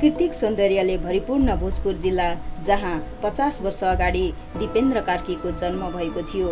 प्राकृतिक सौन्दर्यले भरिपूर्ण भोजपुर जिल्ला जहाँ 50 वर्ष अगाडि दिपेन्द्र कार्कीको जन्म भएको थियो।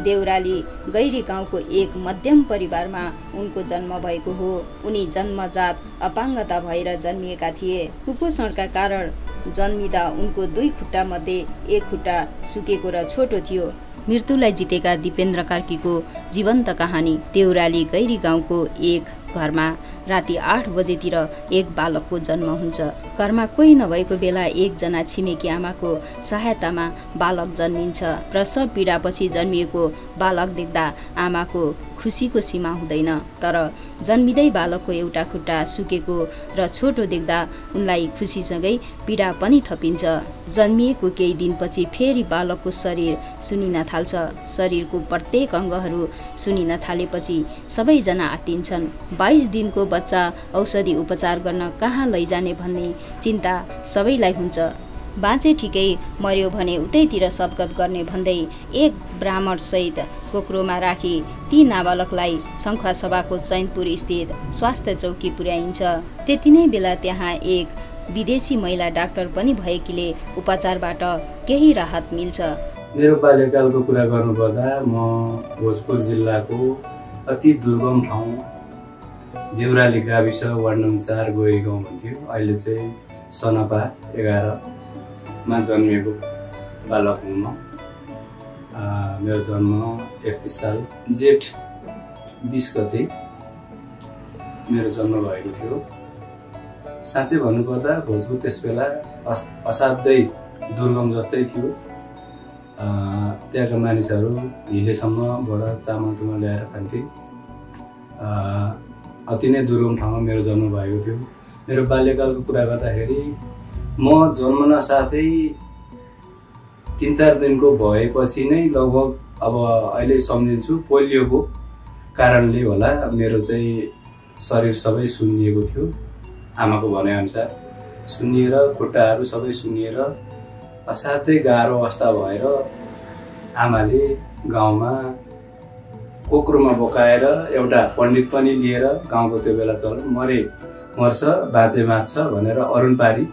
देउराली गैरी गाउँको एक मध्यम परिवारमा उनको जन्म भएको हो। उनी जन्मजात अपाङ्गता भएर जन्मिएका थिए। कुपोषणका कारण जन्मिँदा उनको 2 खुट्टा मध्ये एक खुट्टा सुकेको र छोटो थियो। मृत्युलाई जितेका दिपेन्द्र कार्कीको जीवन्त कहानी। देउराली गैरी गाउँको एक घरमा राति 8 बजेतिर एक बालकको जन्म हुन्छ। घरमा कोही नभएको बेला एकजना छिमेकी आमाको सहायतामा बालक जन्मिन्छ। प्रसव पीडापछि जन्मिएको बालक देख्दा आमाको खुसीको सीमा हुँदैन। तर जन्मिँदै बालकको एउटा खुट्टा सुकेको र छोटो देख्दा उनलाई खुसीसँगै पीडा पनि थपिन्छ। जन्मिएको केही दिनपछि फेरि बालकको शरीर सुनिन थाल्छ। शरीरको प्रत्येक अङ्गहरू सुनिन थालेपछि सबैजना आत्तिन्छन्। 22 दिनको बच्चा औषधि उपचार गर्न कहाँ लैजाने भन्ने चिन्ता सबैलाई हुन्छ। बाँचे ठिकै मर्यो भने उतैतिर सद्गत गर्ने भन्दै एक ब्राह्मण सहित कोक्रोमा राखी ती नाबालकलाई शङ्खसभाको चैनपुर स्थित स्वास्थ्य चौकी पुर्याइन्छ। त्यति नै बेला त्यहाँ एक विदेशी महिला डाक्टर पनि भएकीले उपचारबाट केही राहत मिल्छ। मेरो बाल्यकालको कुरा गर्नुपर्दा म भोजपुर जिल्लाको अति दुर्गम ठाउँ देउराली गाविस वार्ड नम्बर 4 गैरी गाउँ भन्थ्यो। अहिले चाहिँ सनपा 11 मा जन्मिएको बालक हुँ म। मेरो जन्म 31 साल जेठ 20 गते मेरो जन्म भएको थियो। साँच्चै भन्नुपर्दा भोजपुर त्यसबेला असाध्यै दुर्गम जस्तै थियो। त्यहाँका मानिसहरू हिलेसम्मबाट चामल तुमल ल्याएर खान्थे। अति नै दुर्गम ठाउँमा मेरो जन्म भएको थियो। मेरो बाल्यकालको कुरा गर्दाखेरि म जन्मन साथै 3-4 दिनको भएपछि नै लगभग अब अहिले सम्झिन्छु पोलियोको कारणले होला मेरो चाहिँ शरीर सबै सुन्निएको थियो। आमाको भनाइअनुसार सुन्निएर खुट्टाहरू सबै सुन्निएर असाध्यै गाह्रो अवस्था भएर आमाले गाउँमा कोक्रोमा बोकाएर एउटा पण्डित पनि लिएर गाउँको त्यो बेला चल्यो मर्छ बाँचे बाँच्छ भनेर अरुण पारी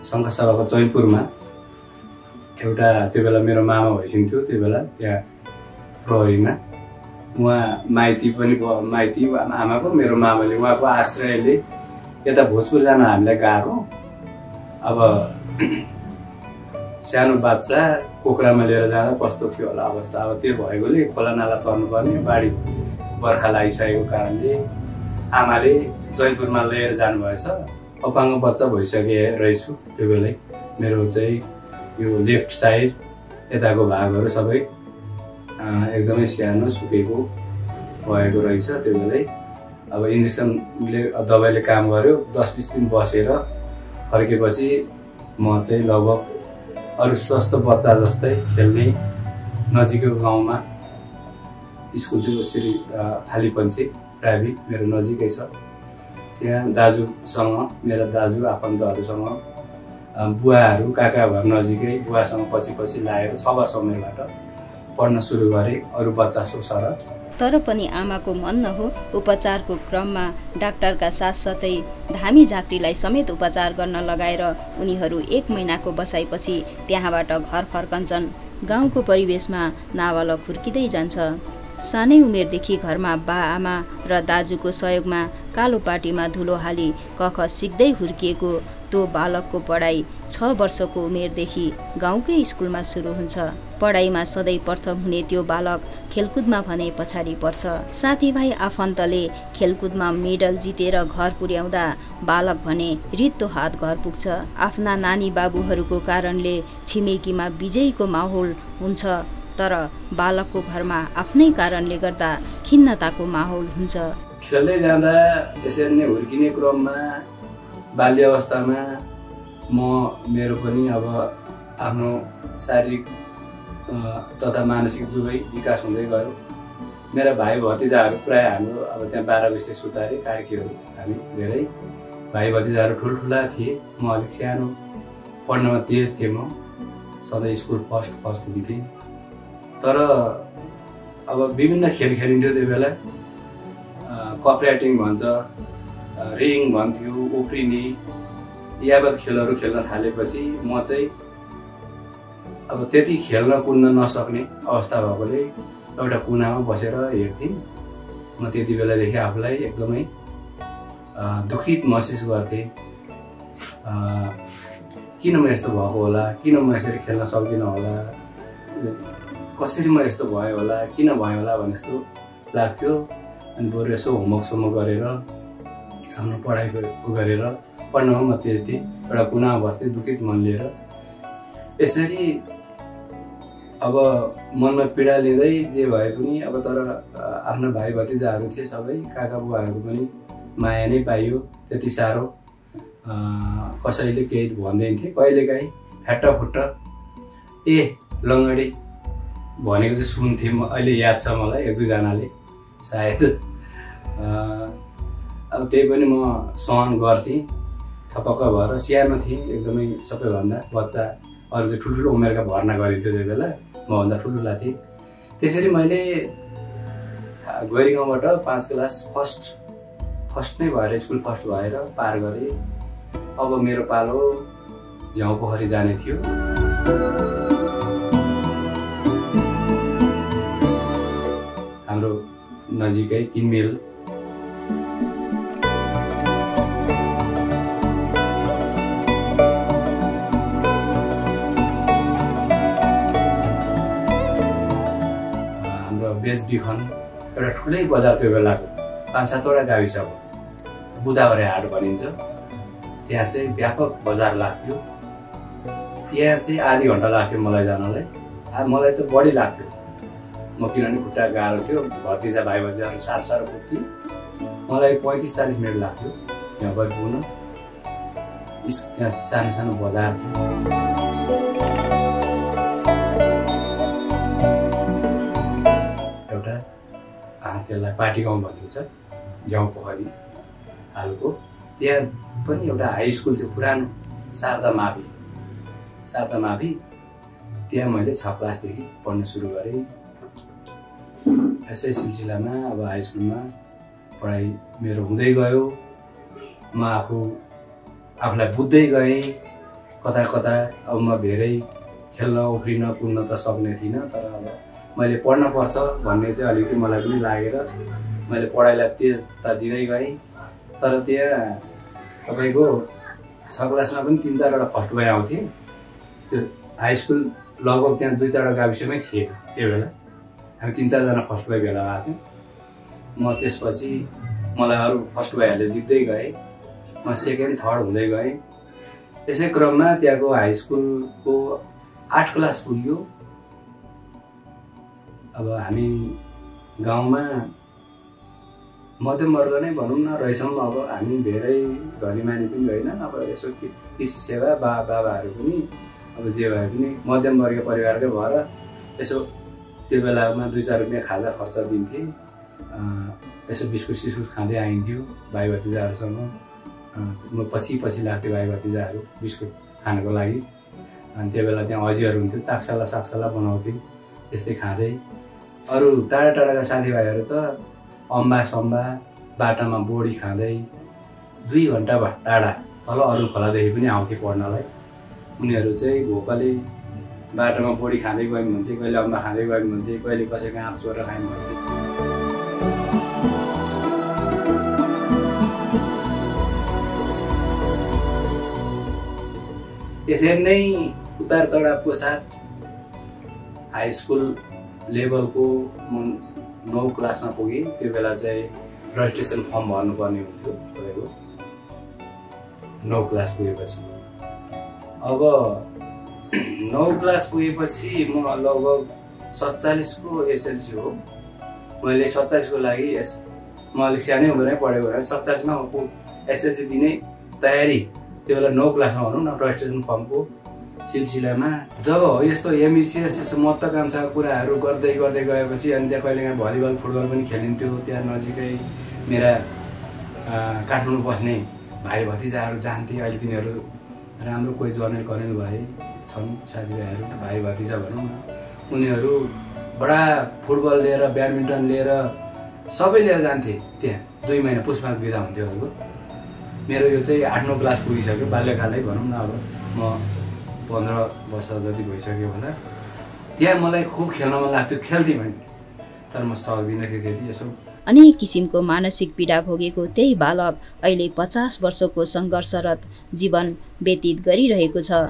शङ्खसभाको चैनपुरमा एउटा त्यो बेला मेरो मामा भइसक्थ्यो त्यो बेला त्यहाँ प्रहरीमा उहाँ माइती आमाको मेरो मामाले उहाँको आश्रयले यता भोजपुर जान हामीलाई गाह्रो। अब सानो बाच्चा कोक्रामा लिएर जाँदा कस्तो थियो होला अवस्था। अब त्यो भएकोले खोला नाला तर्नुपर्ने बाढी बर्खा लागिसकेको कारणले आमाले चैनपुरमा लिएर जानुभएछ। अपाङ्ग बच्चा भइसके रहेछु त्यो बेलै। मेरो चाहिँ यो लेफ्ट साइड यताको भागहरू सबै एकदमै सानो सुकेको भएको रहेछ त्यो बेलै। अब इन्जेक्सनले दबाईले काम गर्यो। 10-20 दिन बसेर फर्केपछि म चाहिँ लगभग अरू स्वस्थ बच्चा जस्तै खेल्ने नजिकैको गाउँमा स्कुल थियो श्री थालीपञ्चे प्राइभेट मेरो नजिकै छ। त्यहाँ दाजुसँग मेरा दाजु आफन्तहरूसँग बुवाहरू काका घर नजिकै बुवासँग पछि लागेर 6 वर्ष उमेरबाट पढ्न सुरु गरे अरू बच्चा सोसर। तर पनि आमाको मन नहो। उपचारको क्रममा डाक्टरका साथसाथै धामी झाँक्रीलाई समेत उपचार गर्न लगाएर उनीहरू 1 महिनाको बसाइपछि त्यहाँबाट घर फर्कन्छन्। गाउँको परिवेशमा नाबालक हुर्किँदै जान्छ। सानै उमेरदेखि घरमा बा आमा र दाजुको सहयोगमा कालो पाटीमा धुलो हाली कख सिक्दै हुर्किएको त्यो बालकको पढाइ 6 वर्षको उमेरदेखि गाउँकै स्कुलमा सुरु हुन्छ। पढाइमा सधैँ प्रथम हुने त्यो बालक खेलकुदमा भने पछाडि पर्छ। साथीभाइ आफन्तले खेलकुदमा मेडल जितेर घर पुर्याउँदा बालक भने रित्तो हात घर पुग्छ। आफ्ना नानी बाबुहरूको कारणले छिमेकीमा विजयीको माहौल हुन्छ। तर बालकको घरमा आफ्नै कारणले गर्दा खिन्नताको माहौल हुन्छ। खेल्दै जाँदा यसरी नै हुर्किने क्रममा बाल्य अवस्थामा मेरो पनि अब आफ्नो शारीरिक तथा मानसिक दुवै विकास हुँदै गयो। मेरा भाइ भतिजाहरू प्राय हाम्रो अब त्यहाँ 12 वर्षे सुतारे कार्कीहरू हामी धेरै भाइ भतिजाहरू ठुल्ठुला थिए। म अलिक सानो पढ्नमा तेज थिएँ। म सधैँ स्कुल फर्स्ट हुन्थेँ। तर अब विभिन्न खेल खेलिन्थ्यो त्यो बेला। कपरेटिङ भन्छ, रिङ भन्थ्यो, उफ्रिने यावत खेलहरू खेल्न थालेपछि म चाहिँ अब त्यति खेल्न कुद्न नसक्ने अवस्था भएकोले एउटा कुनामा बसेर हेर्थेँ। म त्यति बेलादेखि आफूलाई एकदमै दुखित महसुस गर्थेँ। किन म यस्तो भएको होला, किन म यसरी खेल्न सक्दिनँ होला, कसरी म यस्तो भयो होला, किन भयो होला भने जस्तो लाग्थ्यो। अनि बरु यसो होमवर्क गरेर आफ्नो पढाइ गरेर पढ्नमा म त्यति एउटा कुनामा बस्थेँ दुखित मन लिएर। यसरी अब मनमा पीडा लिँदै जे भए पनि अब तर आफ्ना भाइ भतिजाहरू थिए, सबै काका बुवाहरूको पनि माया नै पाइयो। त्यति साह्रो कसैले केही भन्दैन थिए। कहिलेकाहीँ फ्याट्टफुट्ट लङ्गडी भनेको चाहिँ सुन्थेँ म। अहिले याद छ मलाई एक दुईजनाले सायद। अब त्यही पनि म सहन गर्थेँ थपक्क भएर। सानो थिएँ एकदमै, सबैभन्दा बच्चा। अरू चाहिँ ठुल्ठुलो उमेरका भर्ना गरिन्थ्यो त्यो बेला, मभन्दा ठुल्ठुला थिएँ। त्यसरी मैले गैरी गाउँबाट 5 क्लास फर्स्ट नै भएर, स्कुल फर्स्ट भएर पार गरेँ। अब मेरो पालो झ्याउपोखरी जाने थियो। हाम्रो नजिकै किनमेल बेचबिखन एउटा ठुलै बजार त्यो बेलाको 5-7वटा गाविस हो, बुधबारे हाट भनिन्छ। त्यहाँ चाहिँ व्यापक बजार लाग्थ्यो। त्यहाँ चाहिँ आधी घन्टा लाग्थ्यो मलाई जानलाई। मलाई त बढी लाग्थ्यो, म किनभने खुट्टा गाह्रो थियो। भतिजा भाइ भतिजाहरू साह्रो पुग्थ्यो। मलाई 35-40 मिनट लाग्थ्यो त्यहाँ पुग्न। त्यहाँ सानो सानो बजार थियो। त्यसलाई पार्टी गाउँ भनिन्छ, झ्याउपोखरी हालको। त्यहाँ पनि एउटा हाई स्कुल थियो पुरानो, शारदा मावि। त्यहाँ मैले 6 क्लासदेखि पढ्न सुरु गरेँ। यसै सिलसिलामा अब हाई स्कुलमा पढाइ मेरो हुँदै गयो। म आफूलाई बुझ्दै गएँ कता कता। अब म धेरै खेल्न उफ्रिन कुद्न त सक्ने थिइनँ, तर अब मैले पढ्न पर्छ भन्ने चाहिँ अलिकति मलाई पनि लागेर मैले पढाइलाई तेजता दिँदै गएँ। तर त्यहाँ तपाईँको 6 क्लासमा पनि 3-4वटा फर्स्ट भइ आउँथे। त्यो हाई स्कुल लगभग त्यहाँ 2-4वटा गाविसमै थिएन त्यो बेला। हामी 3-4जना फर्स्ट भइ भेला भएको थियौँ। म त्यसपछि मलाई अरू फर्स्ट भइहरूले जित्दै गए। म सेकेन्ड थर्ड हुँदै गएँ। त्यसै क्रममा त्यहाँको हाई स्कुलको 8 क्लास पुग्यो। अब हामी गाउँमा मध्यम वर्ग नै भनौँ न रहेछौँ। अब हामी धेरै धनीमानी पनि होइन। अब यसो कृषि सेवा बाबाहरू पनि अब जे भए पनि मध्यम वर्गीय परिवारकै भएर यसो त्यो बेलामा 2-4 रुपियाँ खाजा खर्च दिन्थे। यसो बिस्कुट खाँदै आइन्थ्यो भाइ भतिजाहरूसँग। म पछि लाग्थ्यो भाइ भतिजाहरू बिस्कुट खानको लागि। अनि त्यो बेला त्यहाँ अजिहरू हुन्थ्यो, सागसला बनाउँथे, त्यस्तै खाँदै। अरू टाढाका साथीभाइहरू त अम्बा बाटामा बोडी खाँदै 2 घन्टा टाढा तल अरू खोलादेखि पनि आउँथे पढ्नलाई। उनीहरू चाहिँ भोकले बाटोमा बोडी खाँदै गयौँ भन्थे, कहिले अम्बा खाँदै गयौँ भन्थे, कहिले कसैको आँप छोडेर खायौँ भन्थे। यसरी नै उतार चढावको साथ हाई स्कुल लेभलको म 9 क्लासमा पुगेँ। त्यो बेला चाहिँ रजिस्ट्रेसन फर्म भर्नुपर्ने हुन्थ्यो तपाईँको 9 क्लास पुगेपछि। अब 9 क्लास पुगेपछि म लगभग 47 को एसएलसी हो। मैले 47 को लागि म अलिक सानै उमेरमै पढेको भएर 47 मा एसएलसी दिने तयारी त्यो बेला 9 क्लासमा भनौँ न रजिस्ट्रेसन फर्मको सिलसिलामा जब हो यस्तो एमबिसिएस यसो महत्त्वाकांक्षाको कुराहरू गर्दै गएपछि अनि त्यहाँ कहिलेकाहीँ भलिबल फुटबल पनि खेलिन्थ्यो। त्यहाँ नजिकै मेरा काठमाडौँ बस्ने भाइ भतिजाहरू जान्थे। अहिले तिनीहरू राम्रो कोही जर्नल भए छन् साथीभाइहरू, भाइ भतिजा भनौँ न। उनीहरू बडा फुटबल लिएर ब्याडमिन्टन लिएर सबै लिएर जान्थे। त्यहाँ 2 महिना पुष्पमा बिदा हुन्थ्यो उनीहरूको। मेरो यो चाहिँ 8-9 क्लास पुगिसक्यो, बाल्यकालै भनौँ न। अब म 15 वर्ष जति भइसक्यो होला। त्यहाँ मलाई खुब खेल्न मन लाग्थ्यो, खेल्थेँ भने, तर म सक्दिनँ थिएँ त्यति। यसो अनेक किसिमको मानसिक पीडा भोगेको त्यही बालक अहिले 50 वर्षको सङ्घर्षरत जीवन व्यतीत गरिरहेको छ।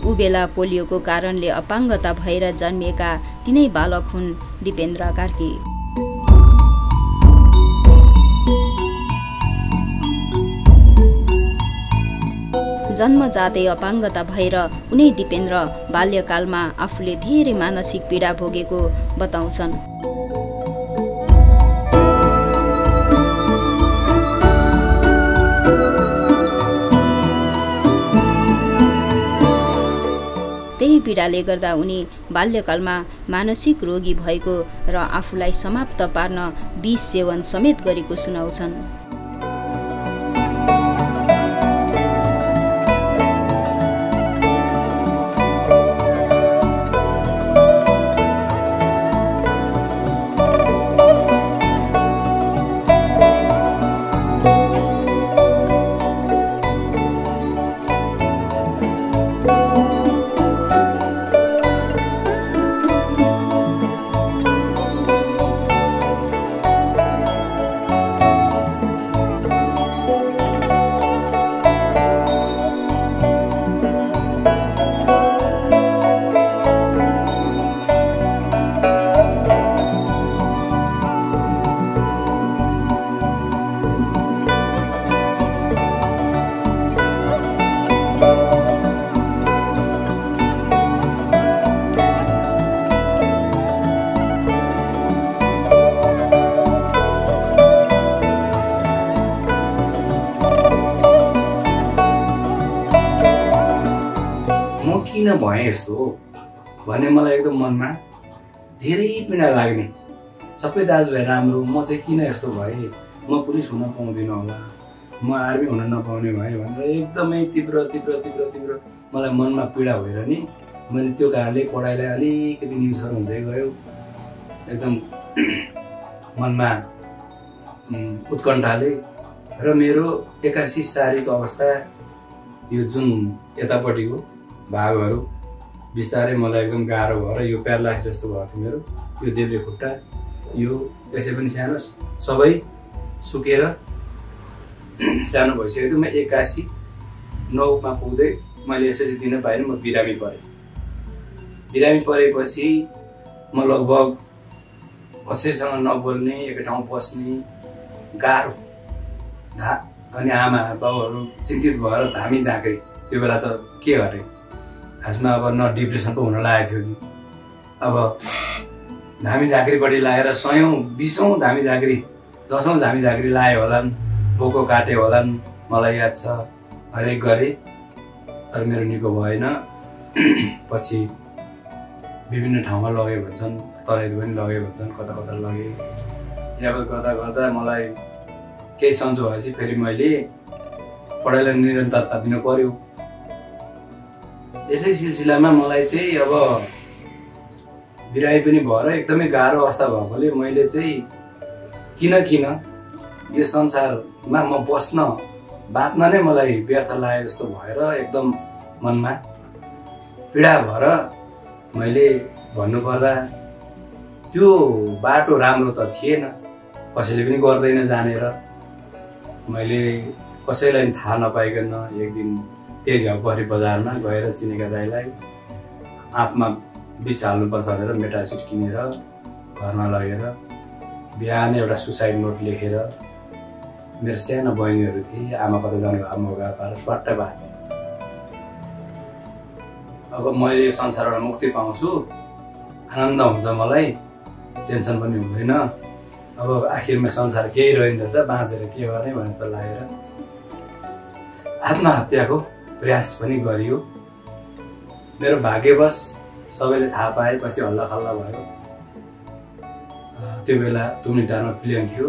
उबेला पोलियोको कारणले अपाङ्गता भएर जन्मिएका तिनै बालक हुन् दिपेन्द्र कार्की। जन्मजातै अपाङ्गता भएर उनी दिपेन्द्र बाल्यकालमा आफूले धेरै मानसिक पीडा भोगेको बताउँछन्। त्यही पीडाले गर्दा उनी बाल्यकालमा मानसिक रोगी भएको र आफूलाई समाप्त पार्न विष सेवन समेत गरेको सुनाउँछन्। किन भए यस्तो भन्ने मलाई एकदम मनमा धेरै पीडा लाग्ने। सबै दाजुभाइ राम्रो, म चाहिँ किन यस्तो भएँ, म पुलिस हुन पाउँदिनँ होला, म आर्मी हुन नपाउने भएँ भनेर एकदमै तीव्र तीव्र तीव्र तीव्र मलाई मनमा पीडा भएर नि मैले त्यो कारणले पढाइलाई अलिकति निम्सहरू हुँदै गयो। एकदम मनमा उत्कण्ठाले र मेरो 81 शारीरिक अवस्था यो जुन यतापट्टिको भागहरू बिस्तारै मलाई एकदम गाह्रो भएर यो प्यारालाइसिस जस्तो भएको थियो मेरो। यो देब्रे खुट्टा यो त्यसै पनि सानो सबै सुकेर सानो भइसकेको थियो। म 81-9 पुग्दै मैले एसएससी दिन पाएन, म बिरामी परेँ। बिरामी परेपछि म लगभग कसैसँग नबोल्ने, एकै ठाउँ बस्ने, गाह्रो। अनि आमा बाउहरू चिन्तित भएर धामी झाँक्री। त्यो बेला त के गरे, खासमा अब न डिप्रेसन पो हुन लागेको थियो नि। अब धामी झाँक्रीपट्टि लागेर 100औं-20औं धामी झाँक्री, 10औं धामी झाँक्री लाए होलान्, बोको काटे होलान्, मलाई याद छ। हरेक गरे, तर मेरो निको भएन। पछि विभिन्न ठाउँमा लगे भन्छन्, तराई पनि लगे भन्छन्, कता कता लगे। यावत गर्दा गर्दा मलाई केही सन्चो भएपछि फेरि मैले पढाइलाई निरन्तरता दिनु पर्यो। यसै सिलसिलामा मलाई चाहिँ अब बिरामी पनि भएर एकदमै गाह्रो अवस्था भएकोले मैले चाहिँ किन यो संसारमा म बस्न बाँच्न नै मलाई व्यर्थ लागे जस्तो भएर एकदम मनमा पीडा भएर मैले भन्नुपर्दा त्यो बाटो राम्रो त थिएन, कसैले पनि गर्दैन जानेर। मैले कसैलाई थाहा नपाइकन एक दिन त्यही झ्याउपरी बजारमा गएर चिनेका दाइलाई आँपमा विष हाल्नुपर्छ भनेर मेटासिट किनेर घरमा लगेर बिहान एउटा सुसाइड नोट लेखेर मेरो सानो बहिनीहरू थिए, आमा कता जानुभयो मौका पाएर स्वाट्ट बाँधेँ। अब मैले यो संसारबाट मुक्ति पाउँछु, आनन्द हुन्छ मलाई, टेन्सन पनि हुँदैन। अब आखिरमा संसार केही रहन्छ, बाँचेर के गर्ने भने जस्तो लागेर आत्महत्याको प्रयास पनि गरियो। मेरो भाग्यवश सबैले थाहा पाएपछि हल्ला खल्ला भयो। त्यो बेला तुमलिटारमा प्लेन थियो,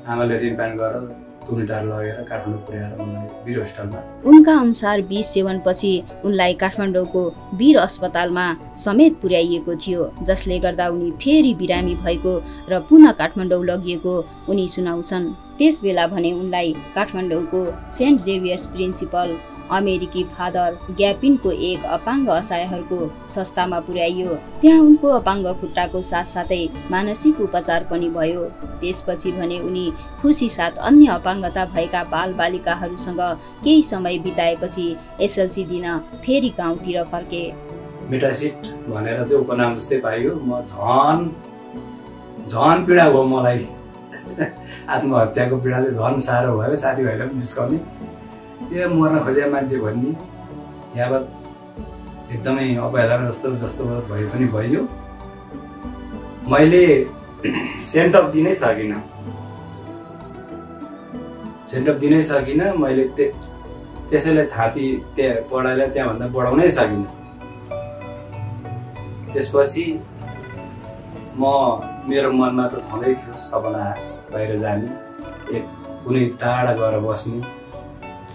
आमाले ऋणपान गरेर तुनिटार लगेर काठमाडौँ पुर्याएर उनलाई वीर हस्पिटलमा उनका अनुसार विष सेवनपछि उनलाई काठमाडौँको वीर अस्पतालमा समेत पुर्याइएको थियो, जसले गर्दा उनी फेरि बिरामी भएको र पुनः काठमाडौँ लगिएको उनी सुनाउँछन्। त्यस बेला भने उनलाई काठमाडौँको सेन्ट जेभियर्स प्रिन्सिपल अमेरिकी फादर ग्यापिनको एक अपाङ्ग असहायहरूको संस्थामा पुर्याइयो। त्यहाँ उनको अपाङ्ग खुट्टाको साथसाथै मानसिक उपचार पनि भयो। त्यसपछि भने उनी खुसी साथ अन्य अपाङ्गता भएका बालबालिकाहरूसँग केही समय बिताएपछि एसएलसी दिन फेरि गाउँतिर फर्के। मेटासिट भनेर चाहिँ उपनाम जस्तै पाइयो। म झन पीडा भयो मलाई। आत्महत्याको पीडा चाहिँ झन साह्रो भयो। साथीभाइलाई पनि जिस्काउने ए मर्न खोजेका मान्छे भन्ने यावत एकदमै अवहेला जस्तो भए पनि भयो। मैले सेन्ट अफ दिनै सकिनँ। मैले त्यसैलाई थाती पढाइलाई त्यहाँभन्दा बढाउनै सकिनँ। त्यसपछि मेरो मनमा त छँदै थियो सपना बाहिर जाने, कुनै टाढा गएर बस्ने,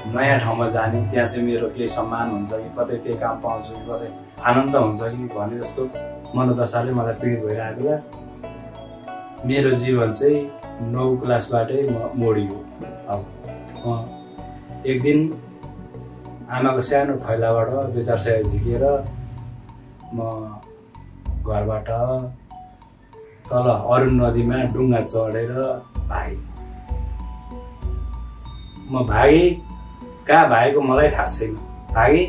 नयाँ ठाउँमा जाने, त्यहाँ चाहिँ मेरो केही सम्मान हुन्छ कि कतै केही काम पाउँछु कि कतै आनन्द हुन्छ कि भन्ने जस्तो मनोदशाले मलाई पीडित भइरहेको बेला मेरो जीवन चाहिँ 9 क्लासबाटै मोडियो। अब एक दिन आमाको सानो थैलाबाट 2-4 सय झिकेर म घरबाट तल अरुण नदीमा डुङ्गा चढेर भागेँ। म भागेँ, कहाँ भागेको मलाई थाहा छैन। भागेँ,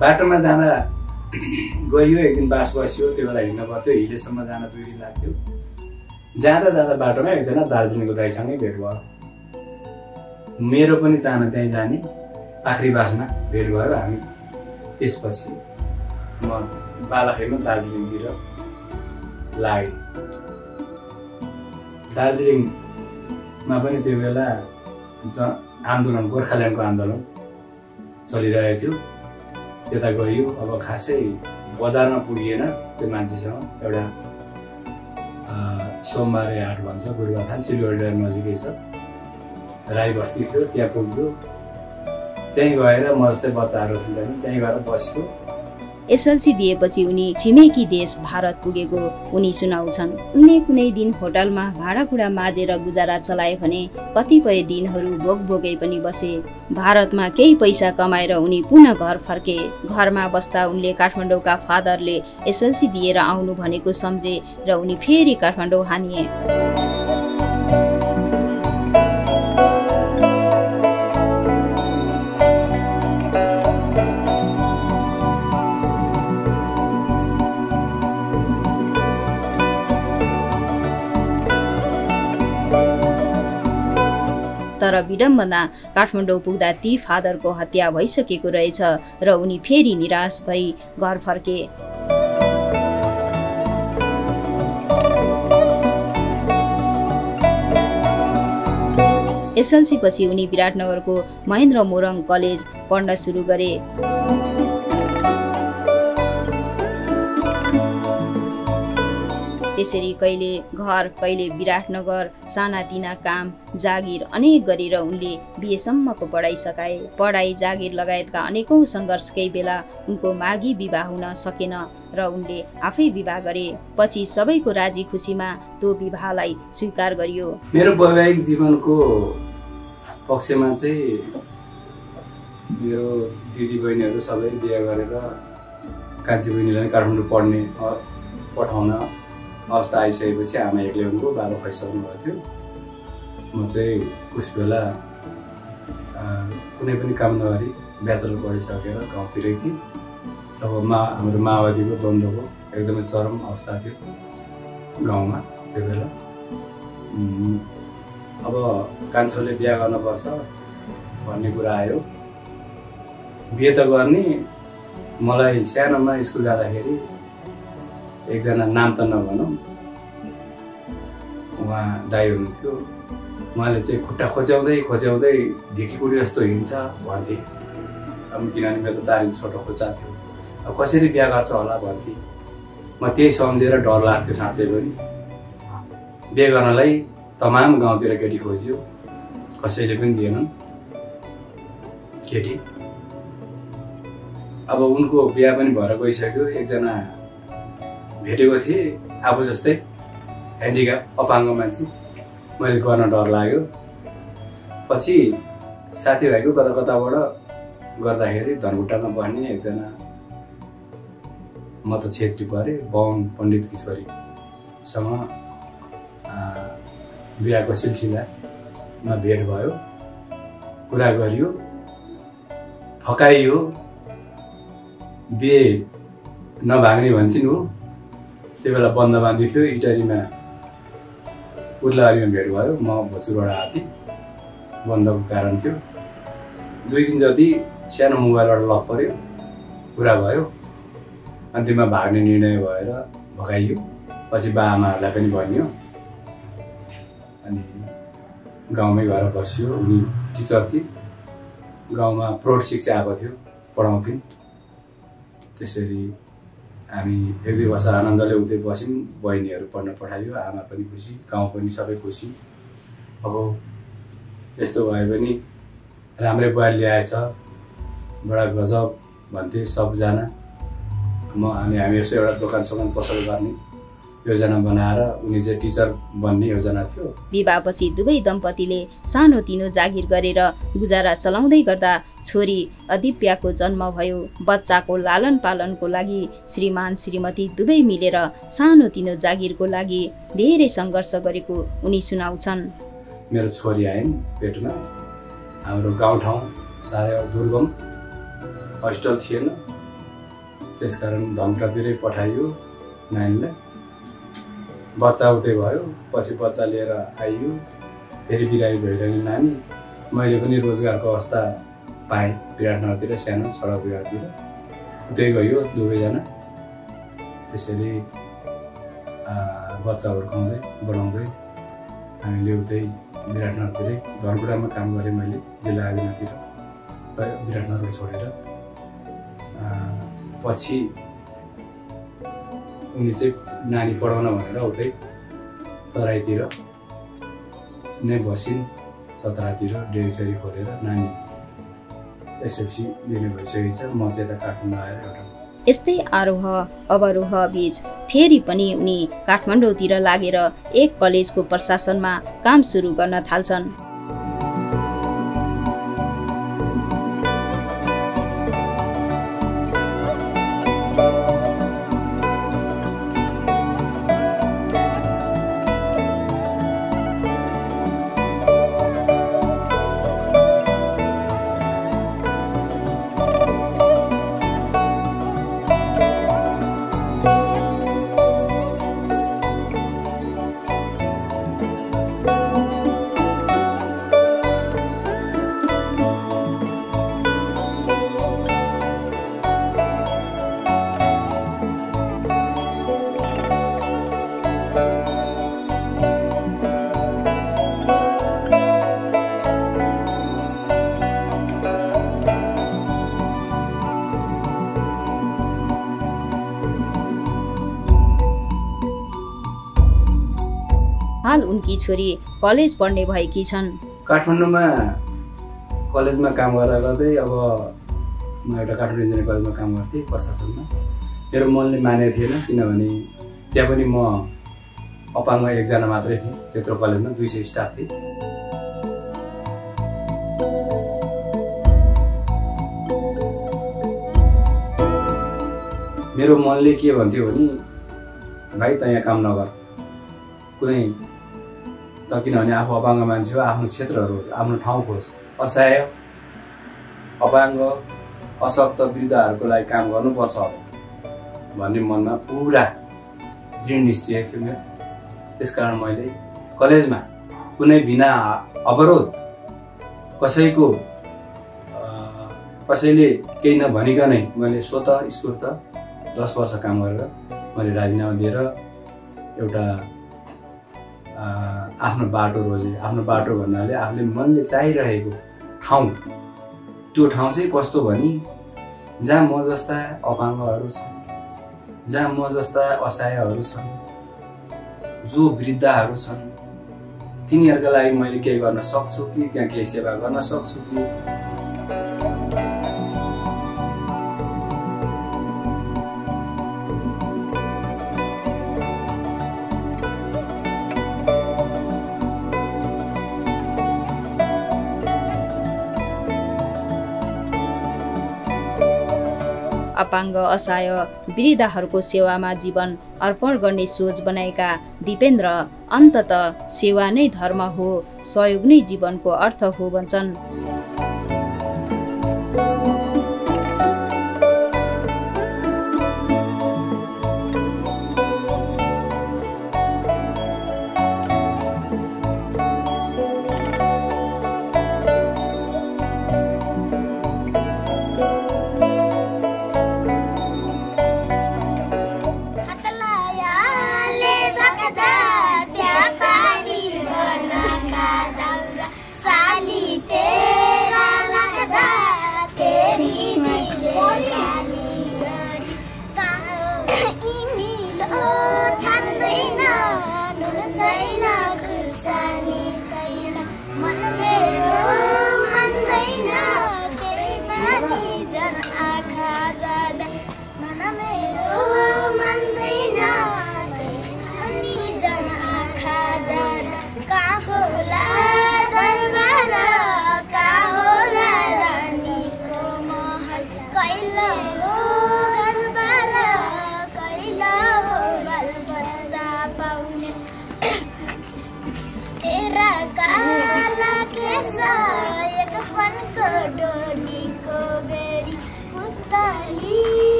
बाटोमा जाँदा गइयो, एक दिन बास बस्यो, त्यो बेला हिँड्न पर्थ्यो, हिलेसम्म जान 2 दिन लाग्थ्यो। जाँदा बाटोमा एकजना दार्जिलिङको दाइसँगै भेट भयो। मेरो पनि चाहना त्यहीँ जाने, आखरी बासमा भेट भयो हामी। त्यसपछि म बालाखेलमा दार्जिलिङतिर लागेँ। दार्जिलिङमा पनि त्यो बेला आन्दोलन, गोर्खाल्यान्डको आन्दोलन चलिरहेको थियो। त्यता गइयो। अब खासै बजारमा पुगिएन त्यो मान्छेसँग। एउटा सोमबारे हाट भन्छ, गुरुगाथान, सिलगढी नजिकै छ, राई बस्ती थियो, त्यहाँ पुग्यो। त्यहीँ गएर म जस्तै बच्चाहरू त्यहीँ गएर बस्यो। एसएलसी दिएपछि उनी छिमेकी देश भारत पुगेको उनी सुनाउँछन्। उनले कुनै दिन होटलमा भाँडाकुँडा माझेर गुजारा चलाए भने कतिपय दिनहरू भोकभोकै पनि बसे। भारतमा केही पैसा कमाएर उनी पुनः घर फर्के। घरमा बस्दा उनले काठमाडौँका फादरले एसएलसी दिएर आउनु भनेको सम्झे र उनी फेरि काठमाडौँ हानिए। तर विडम्बना काठमाडौँ पुग्दा ती फादरको हत्या भइसकेको रहेछ र उनी फेरि निराश भई घर फर्के। एसएलसी पछि उनी विराटनगरको महेन्द्र मोरङ कलेज पढ्न सुरु गरे। त्यसरी कहिले घर, कहिले विराटनगर, सानातिना काम, जागिर अनेक गरेर उनले बिएसम्मको पढाइ सकाए। पढाइ, जागिर लगायतका अनेकौं सङ्घर्षकै बेला उनको मागी विवाह हुन सकेन र उनले आफै विवाह गरे। पछि सबैको राजी खुसीमा त्यो विवाहलाई स्वीकार गरियो। मेरो वैवाहिक जीवनको पक्षमा चाहिँ मेरो दिदी बहिनीहरू सबै बिहे गरेर कान्छी बहिनीलाई काठमाडौँ पठाउन अवस्था आइसकेपछि आमा एक्लै उनको बाबा खसिसक्नु भएको थियो। म चाहिँ उस बेला कुनै पनि काम नगरी ब्याचलर पढिसकेर गाउँतिरै थिएँ। अब हाम्रो माओवादीको द्वन्द्वको एकदमै चरम अवस्था थियो गाउँमा त्यो बेला। अब कान्छोले बिहा गर्नुपर्छ भन्ने कुरा आयो। बिहे त गर्ने, मलाई सानोमा स्कुल जाँदाखेरि एकजना नाम त नभनौँ, उहाँ दाइ हुनुहुन्थ्यो। उहाँले चाहिँ खुट्टा खोच्याउँदै ढिकीकुटी जस्तो हिँड्छ भन्थे। अब किनभने मेरो त 4 इन्च छोटो खुट्टा थियो। अब कसरी बिहा गर्छ होला भन्थे। म त्यही सम्झेर डर लाग्थ्यो साँच्चै पनि। बिहे गर्नलाई तमाम गाउँतिर केटी खोज्यो, कसैले पनि दिएनन् केटी। अब उनको बिहा पनि भएर गइसक्यो। एकजना भेटेको थिएँ, आफू जस्तै ह्यान्डिक्याप अपाङ्ग मान्छे। मैले गर्न डर लाग्यो। पछि साथीभाइको कता कताबाट गर्दाखेरि धनकुटामा बस्ने एकजना, म त छेत्री परे, बाहुन पण्डितकी छोरीसँग बिहाको सिलसिलामा भेट भयो, कुरा गरियो, फकाइयो। बिहे नभाग्ने भन्छन् हो, त्यो बेला बन्दबान्दी थियो। इटरीमा उर्लाबारीमा भेट भयो। म भोजुरबाट आएको थिएँ, बन्दको कारण थियो। 2 दिन जति सानो मोबाइलबाट लक पर्यो, कुरा भयो। अन्तिममा भाग्ने निर्णय भएर भगाइयो। पछि बाआमाहरूलाई पनि भनियो। अनि गाउँमै गएर बसियो। उनी टिचर थिए, गाउँमा प्रौढ शिक्षा आएको थियो, पढाउँथिन्। त्यसरी हामी 1-2 वर्ष आनन्दले उतै बस्यौँ। बहिनीहरू पढ्न पठाइयो, आमा पनि खुसी, गाउँ पनि सबै खुसी। अब यस्तो भए पनि राम्रै बुहारी ल्याएछ, बडा गजब भन्थे सबजना। हामी यसो एउटा दोकान सोकान पसल गर्ने योजना बनाएर उनी चाहिँ टिचर बन्ने योजना थियो। विवाहपछि दुवै दम्पतिले सानोतिनो जागिर गरेर गुजारा चलाउँदै गर्दा छोरी अदिप्याको जन्म भयो। बच्चाको लालन पालनको लागि श्रीमान श्रीमती दुवै मिलेर सानोतिनो जागिरको लागि धेरै सङ्घर्ष गरेको उनी सुनाउँछन्। मेरो छोरी आइन् पेटमा। हाम्रो गाउँठाउँ साह्रै दुर्गम, हस्पिटल थिएन, त्यसकारण धनकुटातिरै पठाइयो नानीलाई। बच्चा उतै भयो। पछि बच्चा लिएर आइयो, फेरि बिरामी भइरहने नानी। मैले पनि रोजगारको अवस्था पाएँ विराटनगरतिर, सानो सडक विभागतिर उतै गयो दुवैजना। त्यसरी बच्चा हुर्काउँदै बढाउँदै हामीले उतै विराटनगरतिरै धनकुटामा काम गरेँ मैले, जिल्ला आदिनातिर विराटनगर छोडेर। पछि उनी चाहिँ नानी पढाउन भनेर उतै तराईतिर नै बसिन्। सत्रातिर डेरीसरी खोलेर नानी एसएलसी दिने भइसकेको छ। म चाहिँ यता काठमाडौँ आएर एउटा यस्तै आरोह अवरोह बीच फेरि पनि उनी काठमाडौँतिर लागेर एक कलेजको प्रशासनमा काम सुरु गर्न थाल्छन्। हाल उनकी छोरी कलेज पढ्ने भएकी छन्। काठमाडौँमा कलेजमा काम गर्दा गर्दै अब म एउटा काठमाडौँ इन्जिनियरिङ कलेजमा काम गर्थेँ प्रशासनमा। मेरो मनले मानेको थिएन, किनभने त्यहाँ पनि म अपाङ्ग एकजना मात्रै थिएँ। त्यत्रो कलेजमा 200 स्टाफ थिए। मेरो मनले के भन्थ्यो भने, भाइ त यहाँ काम नगर, कुनै त, किनभने आफू अपाङ्ग मान्छे हो, आफ्नो क्षेत्रहरू आफ्नो ठाउँ खोज। असहाय, अपाङ्ग, अशक्त वृद्धहरूको लागि काम गर्नुपर्छ भन्ने मनमा पुरा दृढ निश्चय थियो मेरो। त्यसकारण मैले कलेजमा कुनै बिना अवरोध कसैले केही नभनिकनै मैले स्वतः स्फूर्त 10 वर्ष काम गरेर मैले राजीनामा दिएर एउटा आफ्नो बाटो रोजे। आफ्नो बाटो भन्नाले आफूले मनले चाहिरहेको ठाउँ, त्यो ठाउँ चाहिँ कस्तो भने जहाँ म जस्ता अपाङ्गहरू छन्, जहाँ म जस्ता असहायहरू छन्, जो वृद्धहरू छन्, तिनीहरूका लागि मैले केही गर्न सक्छु कि त्यहाँ केही सेवा गर्न सक्छु कि। अपाङ्ग असहाय वृद्धहरूको सेवामा जीवन अर्पण गर्ने सोच बनाएका दिपेन्द्र अन्ततः सेवा नै धर्म हो, सहयोग नै जीवनको अर्थ हो भन्छन्।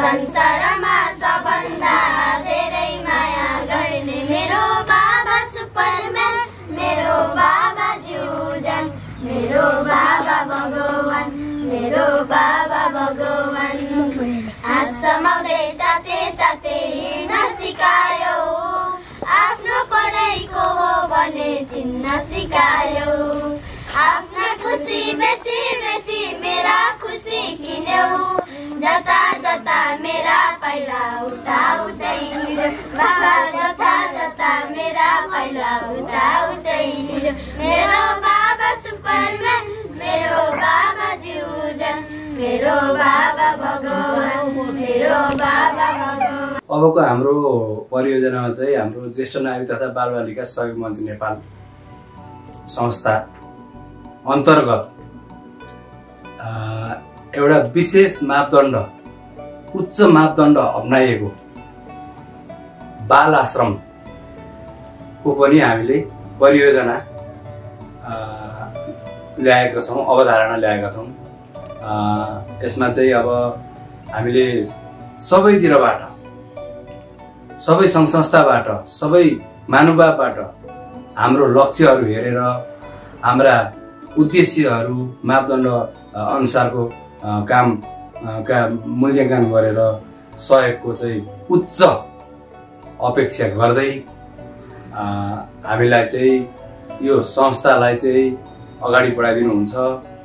संसारमा सबभन्दा धेरै माया गर्ने मेरो बाबा सुपरम्यान, मेरो बाबा ज्यूजन, मेरो बाबा भगवान, मेरो बाबा भगवान। आसमाउँदै ताते ताते हिँड्न सिकायो, आफ्नो पढाइको हो भने चिन्न सिकायो। आफ्ना खुसी बेची बेची मेरा खुसी किन्यौ, जता जता मेरा पाइला उता उतै हिँड्यो। बाबा जता जता मेरा पाइला उता उतै हिँड्यो। मेरो बाबा सुपरम्यान, मेरो बाबा ज्यूजन, मेरो बाबा भगवान, मेरो बाबा भगवान। अबको हाम्रो परियोजनामा चाहिँ हाम्रो ज्येष्ठ नागरिक तथा बालबालिका सहयोग मञ्च नेपाल संस्था अन्तर्गत एउटा विशेष मापदण्ड, उच्च मापदण्ड अपनाइएको बाल आश्रमको पनि हामीले परियोजना ल्याएका छौँ, अवधारणा ल्याएका छौँ। यसमा चाहिँ अब हामीले सबैतिरबाट, सबै सङ्घ संस्थाबाट, सबै महानुभावबाट हाम्रो लक्ष्यहरू हेरेर, हाम्रा उद्देश्यहरू मापदण्ड अनुसारको कामका मूल्याङ्कन गरेर सहयोगको चाहिँ उच्च अपेक्षा गर्दै हामीलाई चाहिँ यो संस्थालाई चाहिँ अगाडि बढाइदिनुहुन्छ,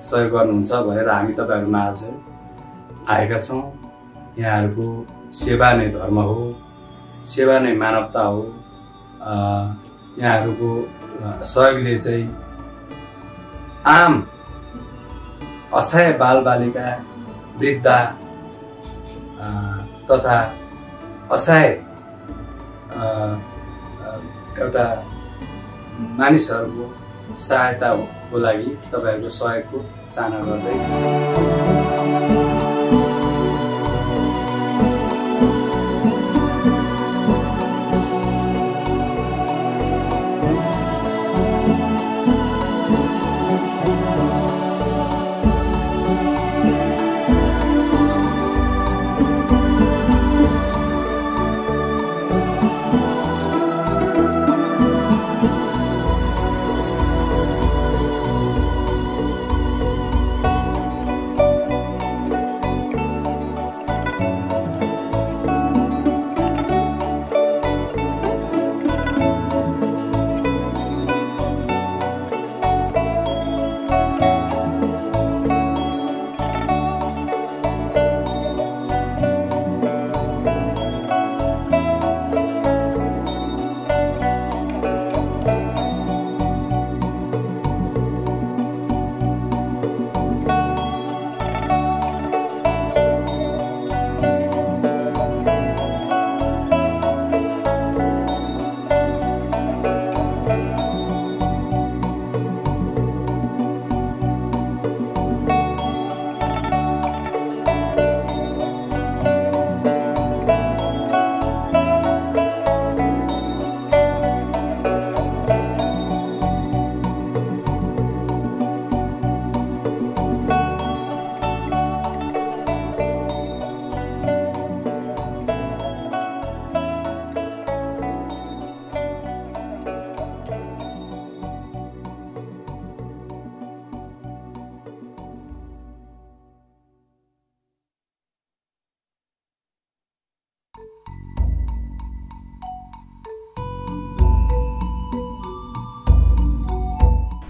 सहयोग गर्नुहुन्छ भनेर हामी तपाईँहरूमा आज आएका छौँ। यहाँहरूको सेवा नै धर्म हो, सेवा नै मानवता हो। यहाँहरूको सहयोगले चाहिँ आम असहाय बालबालिका, वृद्ध तथा असहाय एउटा मानिसहरूको सहायताको लागि तपाईहरुको सहयोगको चाहना गर्दै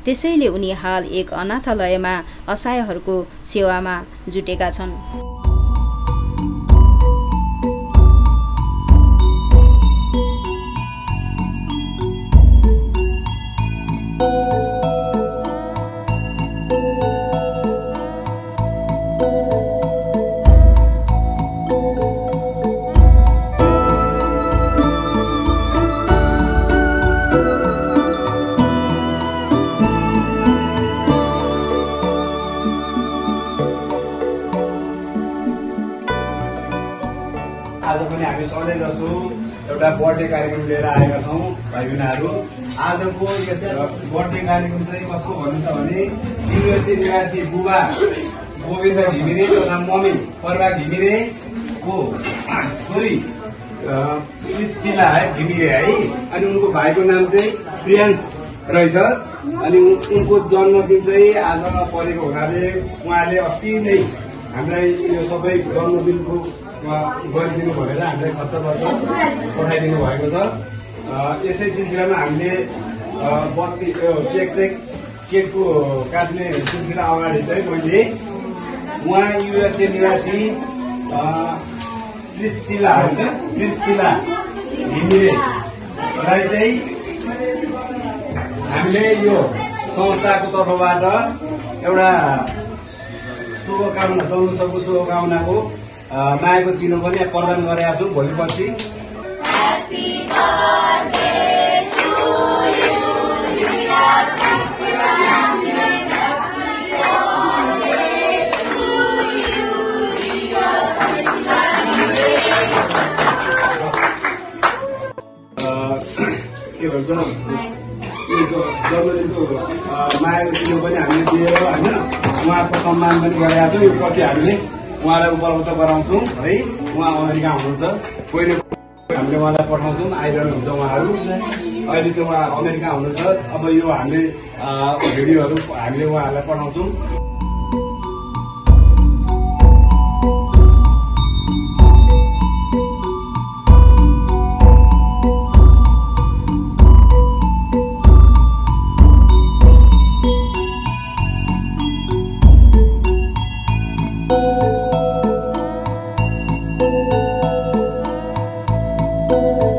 त्यसैले उनी हाल एक अनाथालयमा असहायहरूको सेवामा जुटेका छन्। आज पनि हामी सधैँ जसो एउटा बर्थडे कार्यक्रम लिएर आएका छौँ भाइ बहिनीहरू। आजको यस बर्थडे कार्यक्रम चाहिँ कसको भन्नु छ भने युएसए निवासी बुबा गोविन्द घिमिरे तथा मम्मी पर्वा घिमिरेको छोरी शिला है घिमिरे है। अनि उनको भाइको नाम चाहिँ प्रियांश रहेछ। अनि उनको जन्मदिन चाहिँ आज परेको हुनाले उहाँले अस्ति नै हामीलाई यो सबै जन्मदिनको गरिदिनु भनेर हामीलाई खर्च पठाइदिनु भएको छ। यसै सिलसिलामा हामीले केकको काट्ने सिलसिला अगाडि चाहिँ मैले उहाँ युएसए निवासी प्रिस्सिला घिमिरेलाई चाहिँ हामीले यो संस्थाको तर्फबाट एउटा शुभकामना जन्मोत्सवको शुभकामनाको मायाको चिनो पनि प्रदान गरेका छौँ भोलिपर्सि। के भन्छ जन्मदिनको मायाको चिनो पनि हामीले दिएर होइन उहाँको सम्मान पनि गरेका छौँ। यो पछि हामीले उहाँलाई उपलब्ध गराउँछौँ है। उहाँ अमेरिका हुनुहुन्छ, कोही न हामीले उहाँलाई पठाउँछौँ, आइरहनुहुन्छ उहाँहरू। अहिले चाहिँ उहाँ अमेरिका हुनुहुन्छ। अब यो हामीले भिडियोहरू हामीले उहाँहरूलाई पठाउँछौँ। Thank you.